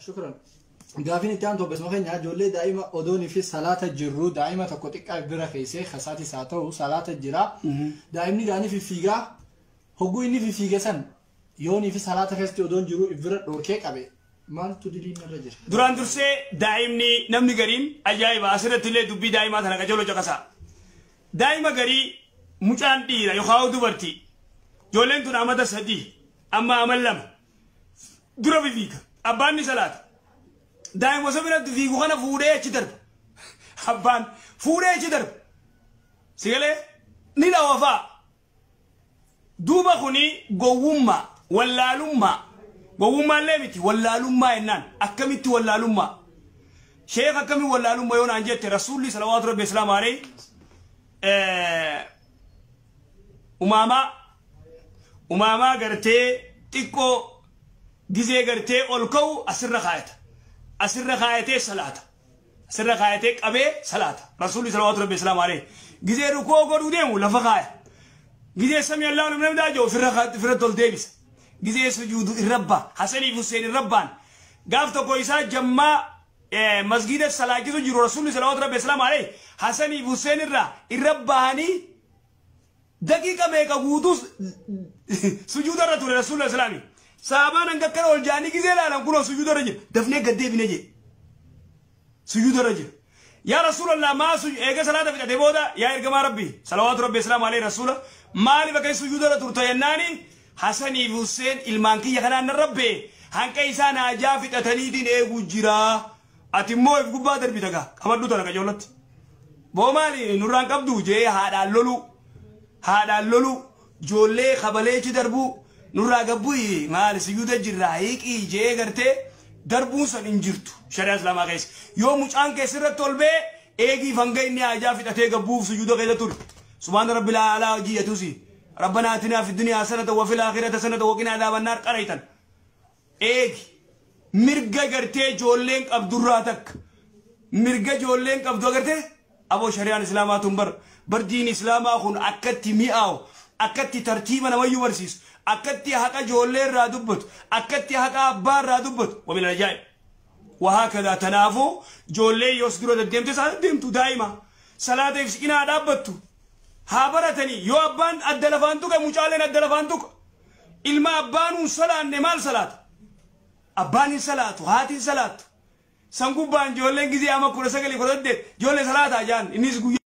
Shukran. Gaafiin itti aantu obboleessuma keenya ijoollee daa'ima odoonii fi salaata jirru daa'ima tokko xiqqaa bira keessee kasaatis haa ta'u salaata jira. Daa'imni gaanii fiffiigaa hogguu inni fiffiige san yoonii fi salaata keessatti odoon jiru bira dhorkee qabe maaltu diliin irra jira? Duraan dursee daa'imni namni gariin ajaa'iba asirratti illee dubbii daa'imaa tana qajeeloo caqasaa. Daa'ima garii mucaan dhiira yookaan dubartii ijoolleen tun amata 3 amma ama 2 dura fiiga abbaan ni salaata. Daa'ima osoo biratti fiigu kana fuudhee achi darba. Abbaan fuudhee achi darba. Sigalee ni dhawa fa'a. Duuba kuni gowwummaa wallaalummaa gowwummaallee miti wallaalummaa jennaan akkamitti wallaalummaa. Sheekh akkamitti wallaalummaa yoo naan jette rasuulli salawaatu rabbi islaamu alayhi umaamaa gartee xiqqoo gizee gartee ol ka'u asirra kaayata. Asirra kaayatee salaata. Asirra kaayatee qabee salaata. Rasuulli salawaatu rabbi islaamu alayhi. Gizee rukoo godhuu deemu lafa kaaya. Gizee sami Allahu liman hamidah jedhu ofirratti ol deebisa. Gizee sujuudu irra ba'a. Hasanii fi Hussein irra ba'an. Gaaf tokko isaa jammaa masgiida salaachisu jiru rasuulli salawaatu rabbi islaamu alayhi Hasanii fi Hussein irra ba'anii daqiiqa meeqa guutuu sujuuda irra ture rasuulli islaami. Saabaan hanga akkana ol jaanii gizee ilaalan kunoo sujuuda irra jira. Dafnee gad deebine jee. Sujuuda irra jira. Yaa Rasuulallah maa eega salaata fixate booda yaa ergamaa Rabbi salawaatu Rabbi islaamu alayhi rasuula maaliif akka sujuuda irra turte jennaani Hasanii fi Hussein ilmaan kiyya kanaan nan rabbee hanqa isaan haajaa fixataniitiin eeguu jira. Ati immoo if gubbaa darbita gaa qabadhu tana qajeelatti. Boo maali nurraan qabdu jee haadhaan loluu haadhaan loluu ijoollee kabaleechi darbuu nurraa gabbu'i maali sujuuda jirraa hiiqii jee gartee darbuun san hin jirtu shari'aa islaamaa keessa. Yoo mucaan keessirratti ol ba'e eegii hanga inni haajaa fixatee gabbuuf sujuuda keessa ture. Subhaana rabbil aalaa hojii jetuusi. Rabbana atinaa fi duniyaa hasanatan wa fil aakhirati hasanatan wa qinaa adaaban naar qaraytan. Eegi mirga gartee ijoolleen qabdurraa takka mirga ijoolleen qabdu agartee aboo shari'aan islaamaa tun bar diin islaamaa kun akkatti mi'aawu akkatti tartiiba namayyuu barsiisu akkatti haqa ijoollee irraa dubbatu akkatti haqa abbaa irraa dubbatu wa min ajaa'ib. Wahaakadha tanaafuu ijoollee yoos dura deddeemte isaa deddeemtu daa'ima salaata ibsiqinaa dhaabbattu haa baratanii yoo abbaan adda lafaan tuqe mucaaleen adda lafaan tuqa ilma abbaan hin salaanne maal salaata abbaan hin salaatu haati hin salaattu san gubbaan ijoolleen gizee ama 19 18 ijoollee salaataa jaan innis guyyaa.